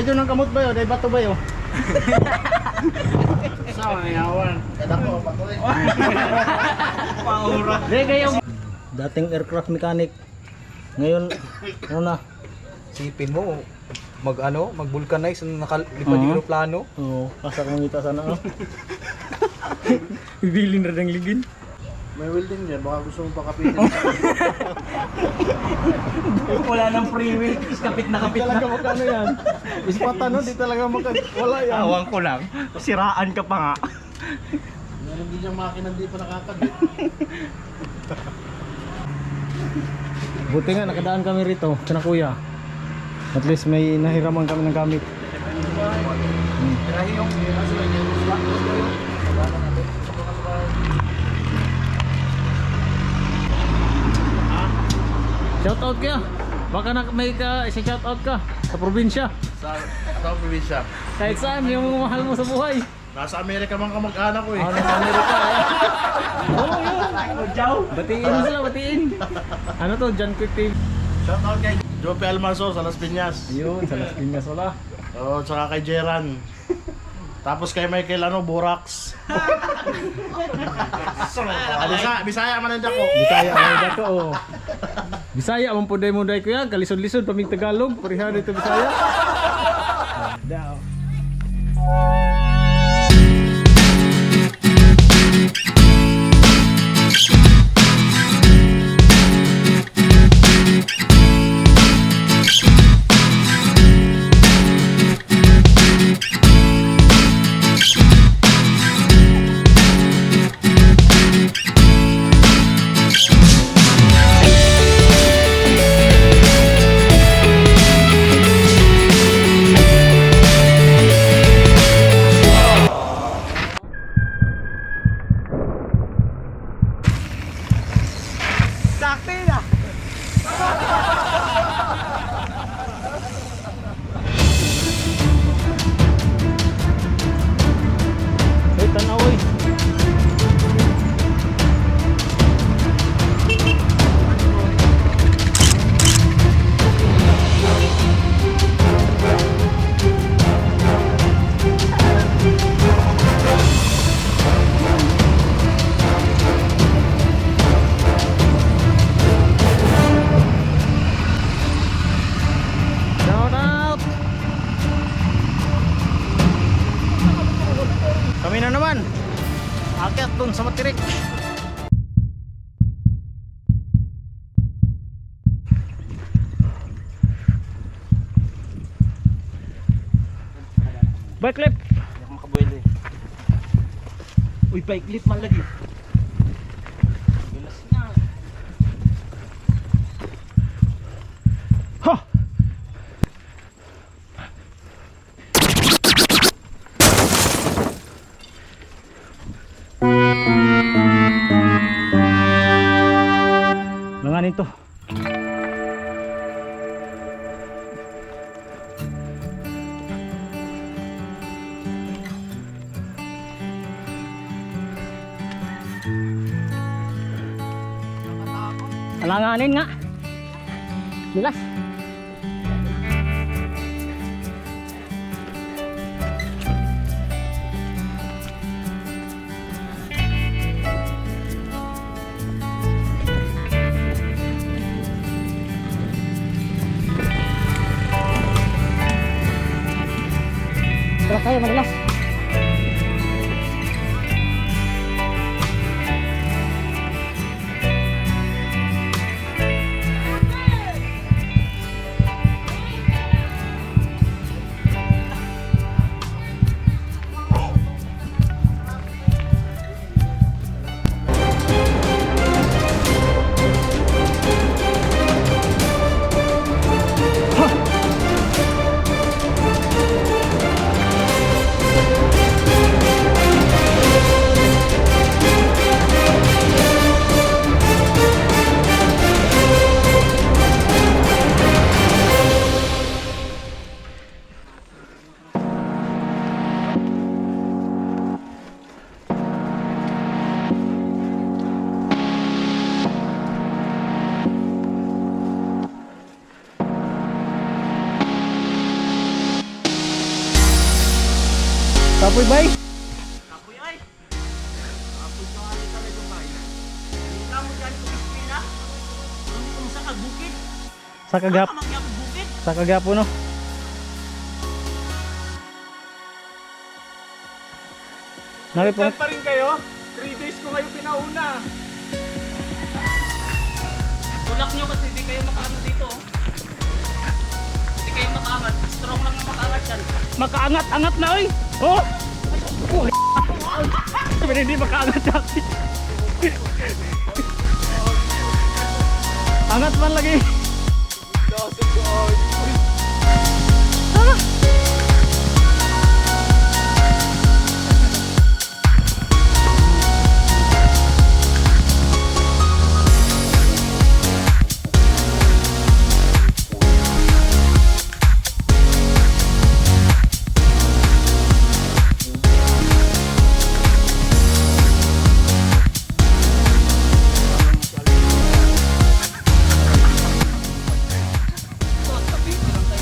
Medyo ng kamot ba yun? Ay bato ba yun? Sa mayawan. Kadako, patuloy. Paura. Dating aircraft mechanic. Ngayon, ano na? Sipin mo, mag ano, mag vulcanize na nakalipad yung aeroplano. Oo, asa kong ngita sana oh. Bibilin na ng ligin. May welding yan, baka gusto mong pakapitin. Wala nang free will. Kapit na kapit na. Talaga magkano yan? Ispatan no, di talaga magka... Wala yan. Awang ko lang. Siraan ka pa nga. Meron din yung makina hindi pa nakakabit. Buti nga, nakadaan kami rito, kina kuya. At least may nahiraman kami ng gamit. Shout out kaya. Baka na may ka, isa shout out ka sa probinsya. Sa probinsya. Kahit saan, yung mahal mo sa buhay. Nasa Amerika man kamag-anak ko eh. Ah, nasa Amerika. Eh. Oo, yun. Batiin mo sila, batiin. Ano to, John Quick TV. Shout out kay Jope Almanzo sa Las Piñas. Ayun, sa Las Piñas wala. Oo, tsaka kay Jeran. Tapos kay Michael ano, Borax. Ah, Bisaya, Bisaya man ang dako. Bisaya ay dato oh. Bisaya man pud mo day kuya, kalisod-lisod pamig Tagalog, pareha dito Bisaya. Daw. Sakto yun ah. Hey, tanaw oy. Shout out! Kami na naman. Akyat dun sa Matirik. Bike lip. Hindi ako makabuelo eh. Uy, bike lift man lagi. Galas na. Ha! Langanin to. Alanganin nga. Gilas. Tara tayo, madulas. Kapoy bay? Kapoy ay. Kapoy ka ay talaga bay. Hindi mo dyan kung ispila. Kung sa kagbukid. Sa kagap, Ka magyapon bukid. sa kagapo no. Nari po. Pa rin kayo? 3 days ko kayo pinauna. Tulak nyo kasi hindi kayo makaano dito. Oh. Hindi kayo makaangat. Strong lang ang makaangat yan. Makaangat, angat na oy. Oh. Oh. Sabi na, hindi makaangat dati. Angat man lagi.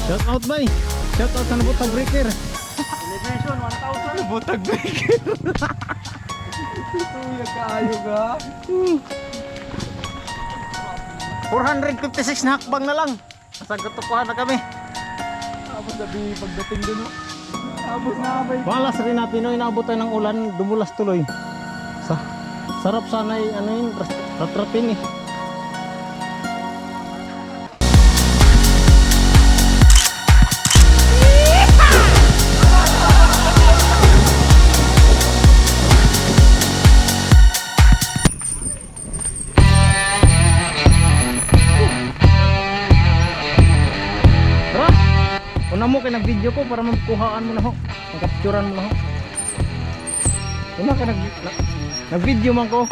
Shout out bay. Shout out sa Nabutag Breaker. Elevation 1,000. Nabutag Breaker. Tuya kaayo ka. 456 na hakbang na lang. Nasa katukuhan na kami. Tapos sabi pagdating dun oh. Tapos na bay. Malas rin natin no, inaabot tayo ng ulan, dumulas tuloy. Sa sarap sana ay ano yun, ratratin eh. Tara! Una mo kay nag-video ko para magkuhaan mo na ho. Magkapturan mo na ho. Una kay nag-video man ko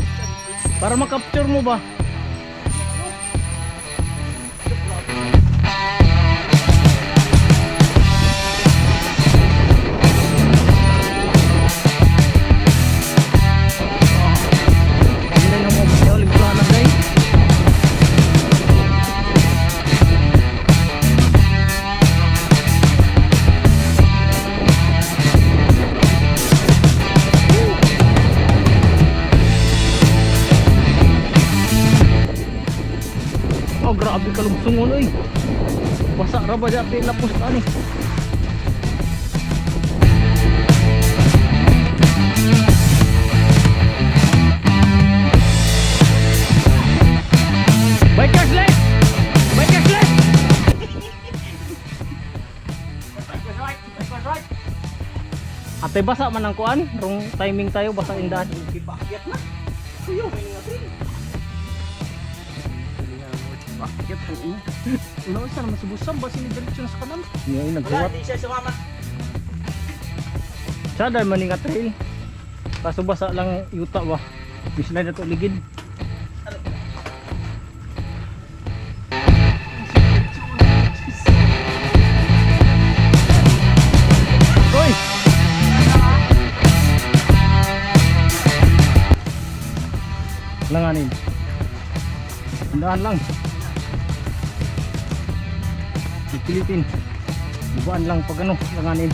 para makapture mo ba? Hindi na mo video ligla na day. Oh, grabe kalugsungon oy. Basa ra ba dati lapos ani. Bikers left! Bikers left! Ate basa man ang kuan, rong timing tayo basa indaan. Ipakyat na. Kuyo, may nga rin. Bakit? Oo. Una isa naman subusam ba sinidiretso na sa kanan? Niya Wala, nagsuwat. hindi siya sumama. Siya dahil maning nga trail. Kaso basa lang yuta ba. Mislide na to ligid. Hoy! Langanin. Tandaan lang. Pipilitin. Bubaan lang pag ano, langanin.